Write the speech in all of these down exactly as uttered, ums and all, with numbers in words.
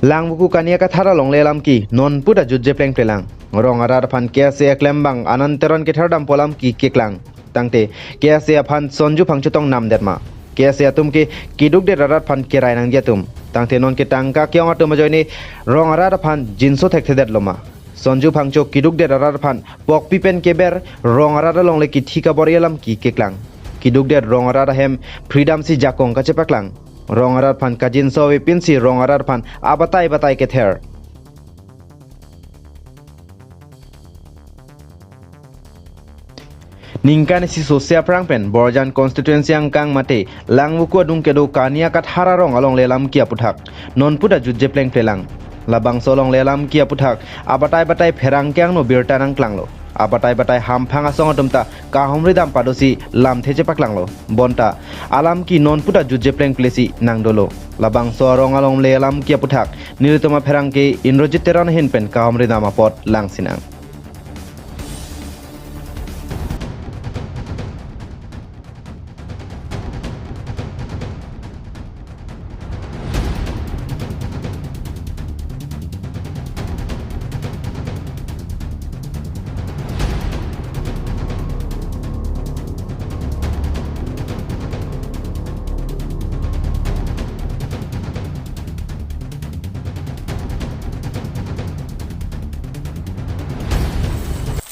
Langvoku Kania Kathar alongle alam ke non puta jutje plengple lang. Rong arat aphan K S A aklembang Anand Teron kether dampo alam ke keklang. Tangte K S A aphan Sonju Phangcho tong namdet ma? K S A atum ke kedukdet arat aphan kerai nangji atum. Tangte non ke tangka ke-ong atum ajoine rong arat aphan jinso thekthedet lo ma? Sonju Phangcho kedukdet arat aphan pokpi pen keber, rong arat alongle kithi kabor-i alam ke keklang. Kedukdet rong arat ahem freedom si jakong kachepaklang. Rong arat aphan kajinso avepinsi rong arat aphan abatai batai kether. Ningkan isi sose aphrang pen Borjan constituency angkang mate Langvoku adung kedo Kania Kathar arong alongle alam ke aputhak non puta jutje plengple lang. Labangso alongle alam ke aputhak abatai batai pherangke angno birta nangklanglo. Abatai batai hamphang asong atum ta kahumri dam padosi lamthe chepaklanglo. Bonta alam ke non puta jutje plengple si nangdolo. Labangso arong alongle alam ke aputhak nelitum apherangke Indrajit Teron ahin pen kahumri dam apot langsinang.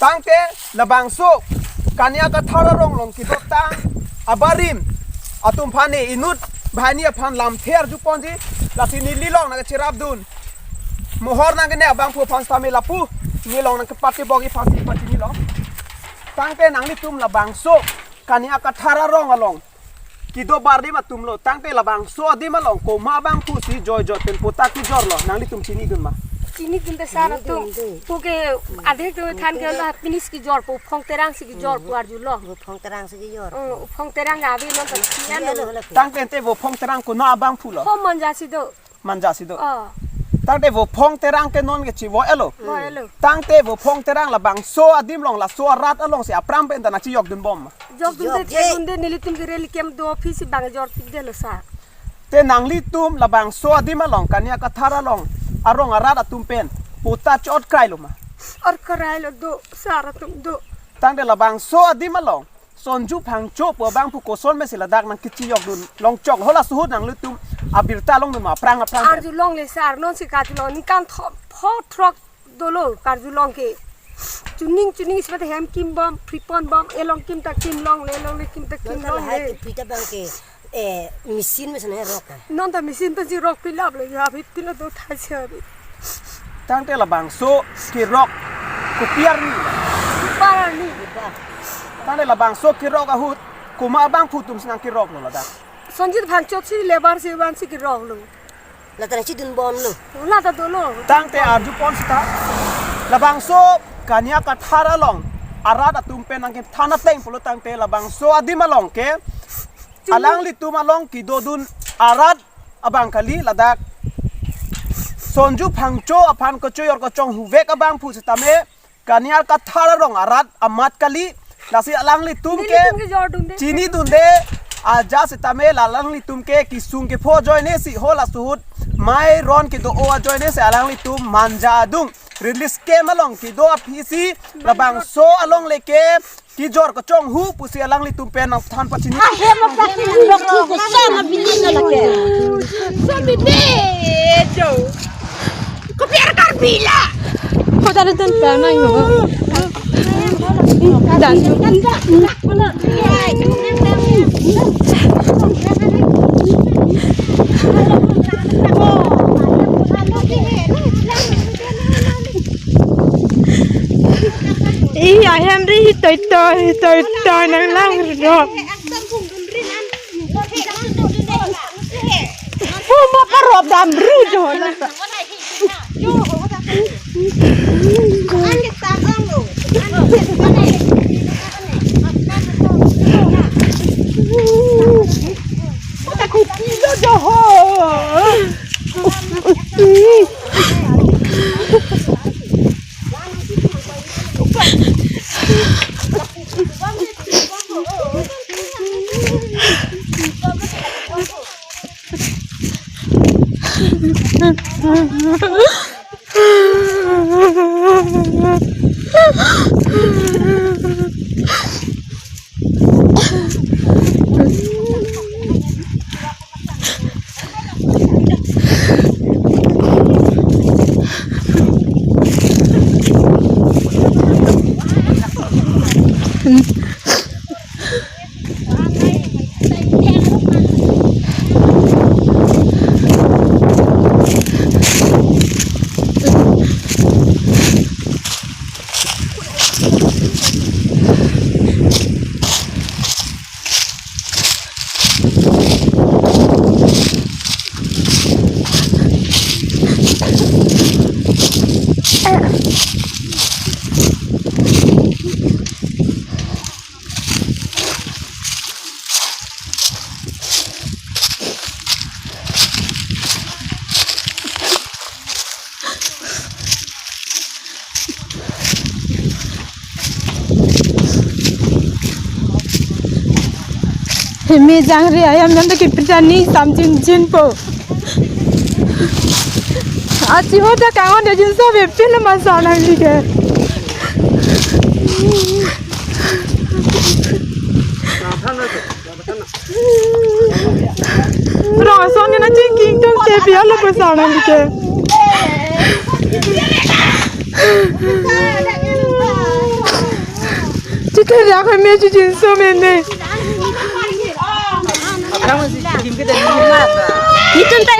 Tangte labangso Kania Kathar arong along kedotang abarim atum aphan ne inut banghini aphan lamthe arjuponji, lasi neli along nangcherapdun. Mohor nangkene abangphu aphan sitame lapu nelong nangkepatebok-i aphansi pachinilo. Tangte nanglitum labangso Kania Kathar arong along kedo abarim atum lo, tangte labangso adim along komat abangphu si joijoi pen patta kejorlo, nanglitum chinidun ma? Chinidunde sar atum. Chinidunde. Puke adhek tu than ke lo finish kejor pu, Phongterang si kejor pu arjulo. Pu Phongterang si kejor. Oh, Phongterang abi non ta. Iya lo, lo. Tangte ante pu Phongterang komat abangphu lo? Ho Manja si do. Manja si do. Oh. Tangte pu Phongterang ke non ke chivo-elo. Vo-elo. Tangte pu Phongterang labangso adim along, laso arat along si aphrang pen ta nangchijokdunbom? Jokdunde, jokdunde. Nelitum ke rally camp do office si bang jor pidelo sar. Te nanglitum labangso adim along, Kania Kathar along arong arat atum pen patta chot krailo ma? Or krailo do, sar atum do. Tangte labangso adim along Sonju Phangcho pu abangphu koson mesi ladak nangkechijokdun longchok, halaso ahut nanglitum abirta longdun ma aphrang aphrang? Arjulongle sar, non si karjulong, ningkan tho-, pho throk dolo karjulong ke. Chuning chuning isi mate hem kimbom, phriponbom, elong kim ta kimlongle, elongle kim ta kimlongle. Non ta lahai ke phri ta bang ke, eh, machine mesen he rok ta. Non ta machine ta si rok pilap lo, ya phri pilo do thai si abi. Tangte labangso kerok kopi arni? Kopi arni. Tangte labangso kerok ahut komat abangphu atum si nangkeroklo ladak? Sonju Phangcho si labour si vansi keroklo. La ta nangchidunbomlo. La ta dolo. Tangte arjupon sita, labangso Kania Kathar along arat atum pen nangkethan ateng pulo tangte labangso adim along ke alanglitum along kedodun arat abang kali, ladak Sonju Phangcho aphan kochojor kochonghuvek abangphu sitame Kania Kathar arong arat amat kali. Lasi alanglitum ke, nelitum ke jordunde, chinidunde, aja sitame la alanglitum ke kesung kepho ajoine si, halaso ahut mei ron kedo-o ajoine si alanglitum Manja adung release camp along kedo aphi si labangso alongle ke kejor kechonghu pusi alanglitum pen nangthan pachini. Ahem aplastik lok thu ko son abili na lake. Son bibe jo. Kopi ar Karbi la. Kota le tun pa na yo. Dan. Ih, ahem ri hitoi toi, hitoi toi nanglang ro. Puma parop dam bru jo na. Mejang re ayam jam ta kepitani samjin jinpo. Achi ho ta kangon da jinso be pin ma sa nangli ke. Rong asong ke na chingking tung te pi alo ko sa nangli ke. Chithir ya kami chuchin so mene. Nitun ta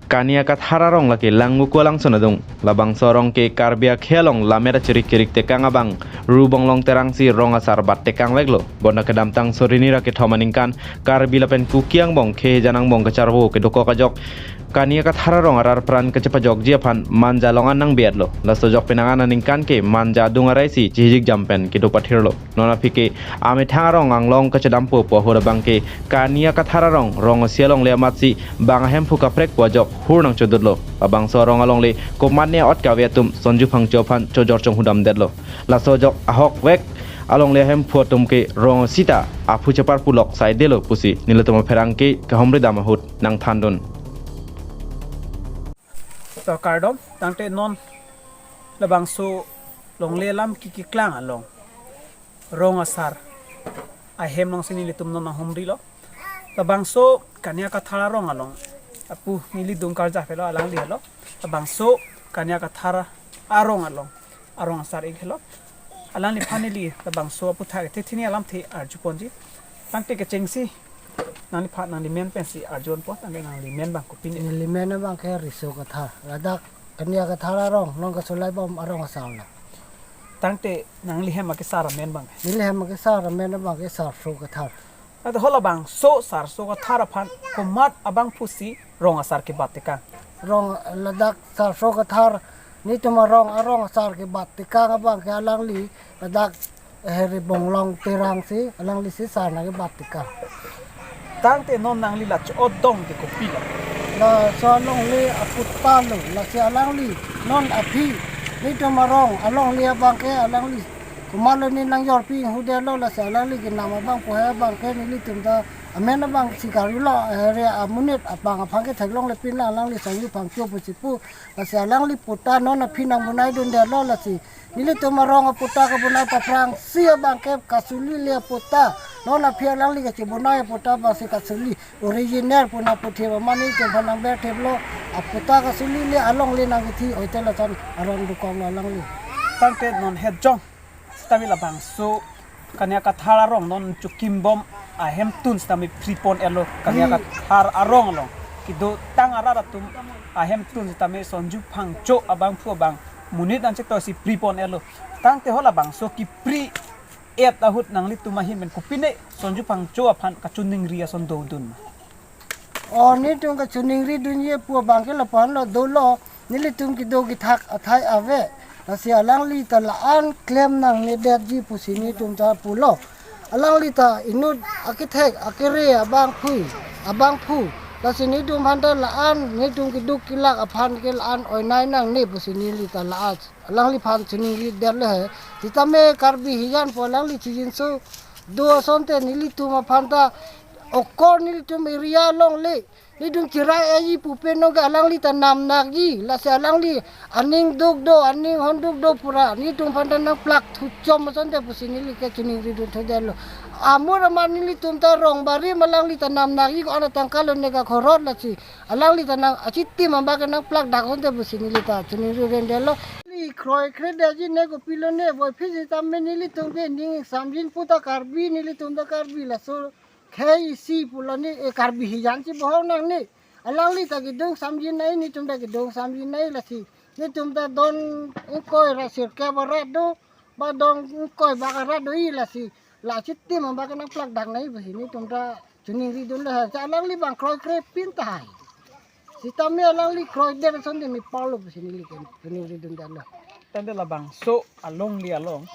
Kania Kathar arong lake Langguku alangsun adung. Labangso arong ke Karbi akhei along lammet achirik chirik tekang abang Ru Bonglong Terang si rong asar bat tekang veklo. Bonta kedamtang suri ni ra kethom aningkan Karbi lapen Kuki angbong khei jan angbong kacharvo kedokok ajok Kania Kathar arong arar pran kachepajokji aphan Manja along an nangbe-etlo. Laso ajok penang an aningkan ke Manja adung arai si chihijik jam pen kedo pathirlo. Non aphi ke amethang arong anglong kachedampo pu ahut abang ke Kania Kathar arong rong asi alongle amat si bang ahemphu kaprek pu ajok hur nangchodutlo. Labangso arong alongle komatne ot kave atum Sonju Phangcho aphan chojor chonghudamdetlo. Laso ajok ahokvek alongle ahemphu atum ke rong asi ta aphu chepar pulok saidelo pusi nelitum apherangke kahumri dam ahut nangthandun. To kardom, tangte non labangso longle alam kikeklang along rong asar ahem along si nelitum non nanghumrilo. Labangso Kania Kathar arong along apu neli dungkarja pelo alangli helo. Labangso Kania Kathar arong along arong asar ik helo. Alangliphan neli labangso aputhak thethini alamthe arjuponji. Tangte kechengsi nangliphan nangli men pensi arjuponpo, tangte nangli men bang kopine? Neli men abang ke Riso Kathar, ladak Kania Kathar arong, non kasulai bom arong asar na. Tangte nangli hem akesar amen bang? Neli hem akesar amen abang ke Sarso Kathar. Ata ho labangso Sarso Kathar aphan komat abangphu si rong asar kebat tekang? Rong ladak Sarso Kathar netum arong arong asar kebat tekang abang ke alangli ladak Heri Bonglong Terang si alangli si sar nangkebat tekang. Tangte non nangli la cho-odong ke kopilo? Laso alongle aputa lo, lasi alangli non aphi netum arong alongle abang ke alangli komatlo ne nangjorpi inghudetlo, lasi alangli kenam abang pu he abang ke nelitum ta amen abang si karilo, Heri amonit abang aphan ke theklongle pinlo, alangli Sonju Phangcho pusi pu, lasi alangli puta non aphi nangbonaidundetlo, lasi nelitum arong aputa kabonai paphrangsi abang ke kasuli le aputa, non aphi alangli kachebonai aputa abang si kasuli original pu nangputhe ba mani kephan nangbertheplo, aputa kasuli le alongle nangkethi oite lason arong dokoklo alangli. Tangte non hetjong sitame labangso Kania Kathar arong non chokimbom ahemtun sitame pripon-etlo, Kania Pri- Kathar arong along kedotang arat atum ahemtun sitame Sonju Phangcho abangphu abang monit an chektoisi pripon-etlo. Tangte ho labangso kepri-et ahut nanglitum ahin pen kopine Sonju Phangcho aphan kachiningri ason dodun? O, netum kachiningridunji pu abang ke lapu-anlo dolo, nelitum kedo kethak athai ave, lasi alangli ta la-an klem nangnedetji pusi netum ta pulo. Alangli ta inut akethek akere abangphu, abangphu, lasi netum aphan ta la-an, netum keduk kelak aphan ke la-an oinai nangne pusi neli ta la-an alangliphan chiningridetlo he. Sitame Karbi hijan pu alangli chijinso do asonte nelitum aphan ta okor nelitum area alongle netum chirai-etji pu pen nonke alangli ta namnakji, lasi alangli aning duk do, aning honduk do pura netum aphan ta nangplak thuchom asonte pusi neli ke chiningridun thudetlo. Amur amat nelitum ta rong barim alangli ta namnakji ko-an atangka lone kakhorot, lasi alangli ta nang achitim abang ke nangplakdak asonte pusi neli ta chiningridundetlo. Neli kroikredetji ne kopilo ne, voiphit sitame nelitum ke ning samjin pu ta Karbi, nelitum ta Karbi, laso khei isi pulo ne, e, Karbi hijan si bohong nangne. Alangli ta kedung samjinnei, netum ta kedung samjinnei, lasi netum ta don ingkoi ra sirkep arat do, ba don ingkoi bak arat do-i, lasi la achitim abang ke nangplakdaknei pusi netum ta chiningridunlo he. Alangli bang kroikrepin tahai. Sitame alangli kroidet asonte mepar lo pusi neli ke chiningridundetlo. Tangte labangso alongle along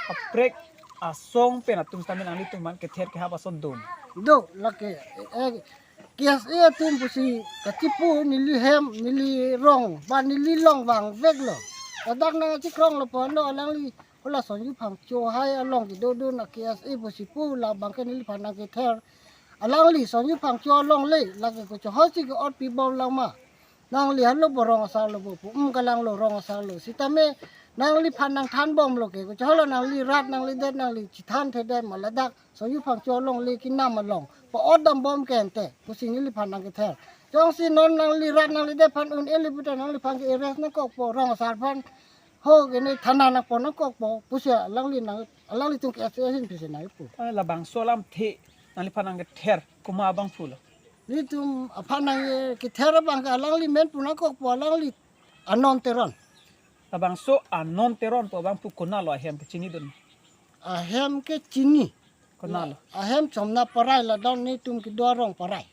kaprek asong pen atum sitame nanglitum aphan kether kehap ason dun? Do, lake, eh, K S A atum pusi kachipu neli hem, neli rong, ba neli long vangveklo. Ladak nangchikronglo pu-anlo alangli Hala Sonju Phangcho hai along kedodun a-K S A pusi pu, labang ke neliphan nangkether. Alangli Sonju Phangcho alongle, lake kochohoi si ke-ot pibom lang ma. Nangli halo bo rong asar lo bo pu, um, kalang lo, rong asar lo. Sitame nangliphan nangthanbomlo ke, kochohoi lo nangli rat, nangli det, nangli chithanthedet ma ladak Sonju Phangcho alongle kinam along pa-ot dambom ke ante, pusi neliphan nangkether. Jongsi non nangli rat nangli det aphan un-eli puta nangliphan ke-arrest nangkokpo, rong asar aphan ho kene thana nangpon nangkokpo, pusi alangli nang, alanglitum K S A ahin pusi nangpu. Ai, labangso alamthe nangliphan nangkether komat abangphu lo? Netum aphan nangkether abang ke alangli men pu nangkokpo, alangli Anon Teron. Labangso Anon Teron pu abangphu konat lo, ahem ke chinidun? Ahem ke chini. Konat lo? Ahem Chomna Parai, ladak netum kedo arong Parai.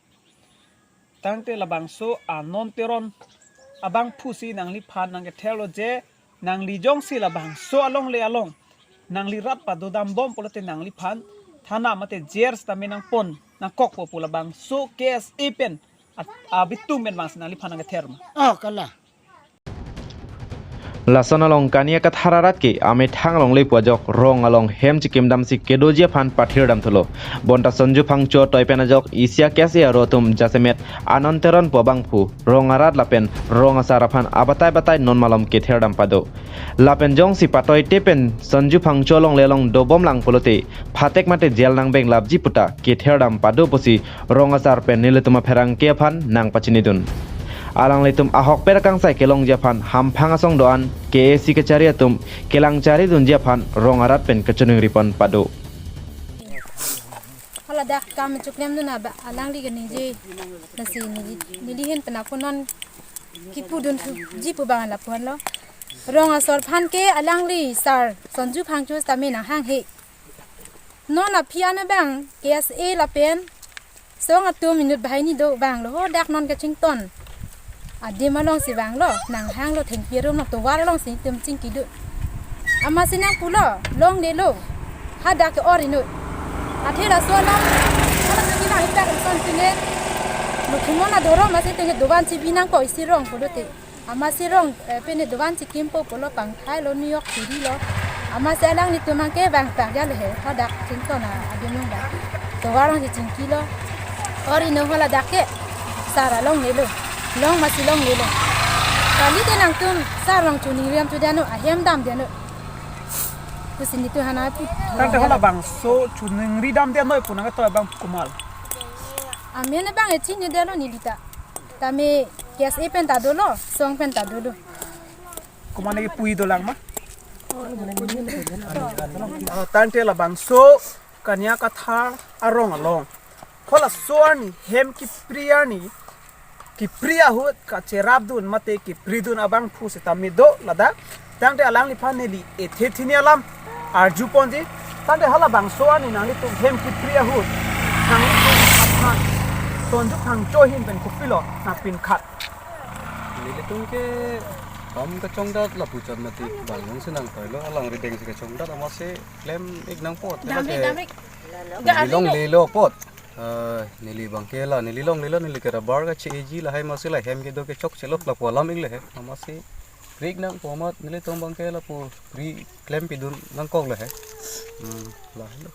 Tangte labangso Anon Teron abangphusi nangliphan nangketherlo je, nangli jongsi labangso alongle along nangli rat padodambom pulote nangliphan thana mate jail sitame nangpon nangkokpo pu labangso K S A pen at-, abitum pen vangsi nangliphan nangkether ma? Oh, kalang. Lason along Kania Kathar arat ke amethang alongle pu ajok rong along hem chikimdamsi kedoji aphan pathirdamthulo. Bonta Sonju Phangcho atoi pen ajok isi a-K S A aro atum jasemet Anon Teron pu abangphu rong arat lapen rong asar aphan abatai batai non malom ketherdam pado. Lapen jongsi patoite pen Sonju Phangcho alongle along dobom lang pulote phatek mate jail nangbenglapji puta ketherdam pado pusi rong asar pen nelitum apherangke aphan nangpachinidun. Alanglitum ahokpet akangsai kelongji aphan hamphang asong do-an K A C kachari atum kelang charidunji aphan rong arat pen kachiningripon pado. Hala dak kam chuklemdun aba alangli keningje, lasi neli, neli ahin pen ako non kipudun thuji pu abang lapu-an lo. Rong asar aphan ke alangli sar Sonju Phangcho sitame nanghanghe. Non aphi an abang K S A lapen song atum inut banghini do abang lo, ho dak non kachington adim alongsi vanglo, nanghanglo thengpi arum along, tovar alongsi itum chingkidun. Amatsi nangpulo, longlelo, hadak ke-or inut. Athe laso along, hala si kevang ipak ason pine, Lokhimon adhorom amatsi tenge dovan chibi nangkok isi rong pulote. Amatsi rong, eh, pine dovan chikimpo pulo, pangthai lo, niyok chiri lo. Amatsi alanglitum abang ke vangpakjal he, hadak chington adim along dak. Tovar alongsi chingkilo. Or inut hala dak ke sar alonglelo. Long amatsi longlelo. Kalite nangtum sar along chiningri damthu dano, ahem damde no. Pusi netum hana pu. Tangte halabangso chiningri damde no pu nangketoi abang komat? Amen abang e chinidelo neli ta. Tame K S A pen ta dolo, song pen ta dolo. Komat nangkepuji dolang ma? Ah, tangte labangso Kania Kathar arong along, halaso arni hem kipri arni, kipri ahut kacherapdun mate kipridun abangphu sitame do ladak. Tangte alangliphan neli ethe thini alam arjuponji. Tangte halabangso arni nanglitum hem kipri ahut nanglitum aphan Sonju Phangcho ahin pen kopilo nangpinkhat? Nelitum ke kam kachongdat lapuchot mati, bang jongsi nangtoilo, alangli dengsi kachongdat, amatsi klem-ik nangpo. Damri, lake damri. Neli longlelo apot. Ah, neli abang ke la, neli longlelo, neli ke rubber kache-eji lahai amatsi la hem kedo ke chokche lo lapu alam-ik le he. Amatsi pri-ik nangpo amat nelitum abang ke lapu pri klempidun nangkok le he. Hmm, lahelo.